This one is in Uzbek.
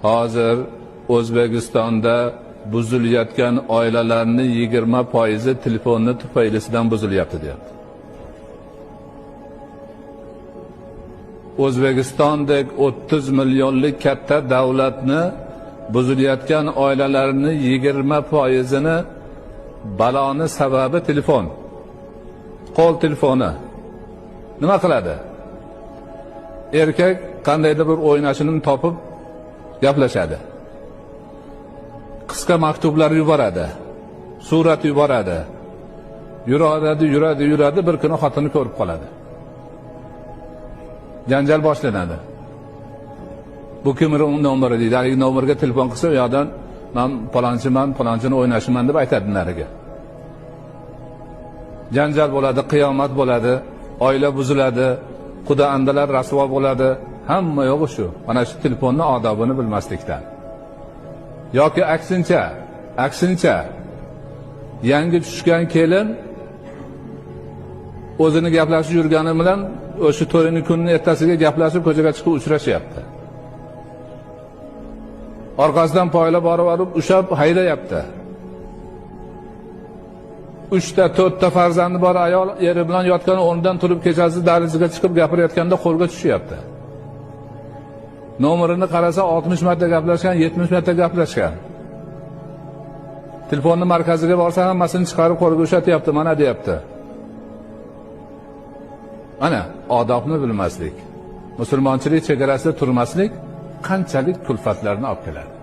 Hozir O'zbekistonda buzilayotgan oilalarni 20% telefonni tufaylisidan buzilyapti deyapti. O'zbekistondek 30 millionlik katta davlatni buzilayotgan oilalarni 20%ini baloni sababi telefon. Qo'l telefoni. Nima qiladi? Erkak qandaydir bir o'ynashini topib gaplashadi. Qisqa maktublar yuboradi. Surat yuboradi. Yuradi, yuradi, yuradi, bir kuni xotini ko'rib qoladi. Janjal boshlanadi. Bu kimning nomeri deydi. Haligi nomerga telefon qilsa, u yoqdan men palonchiman, palonchini o'ynashiman deb aytadi nariga. Janjal bo'ladi, qiyomat bo'ladi, oila buziladi, quda andalar rasvo bo'ladi. Hamma yo'g'i shu. Mana shu telefonni odobini bilmaslikdan. Yoki aksincha yangi tushgan kelin o'zini gaplashib yurgani bilan o'sha to'yini kunini ertasiga gaplashib ko'chaga chiqib uchrashyapti. Orqasidan poylab borib ushlab haydayapti. 3 ta 4 ta farzandi bor ayol eri bilan yotgan o'rnidan turib kechasi dahliziga chiqib gapirayotganda qo'lga tushyapti. Nomerini qarasa 60 marta gaplashgan, 70 marta gaplashgan. Telefonni markaziga borsa hammasini chiqarib qo'lga ushlatyapti, mana deyapti. Mana odobni bilmaslik, musulmonchilik chegarasida turmaslik qanchalik kulfatlarni olib keladi.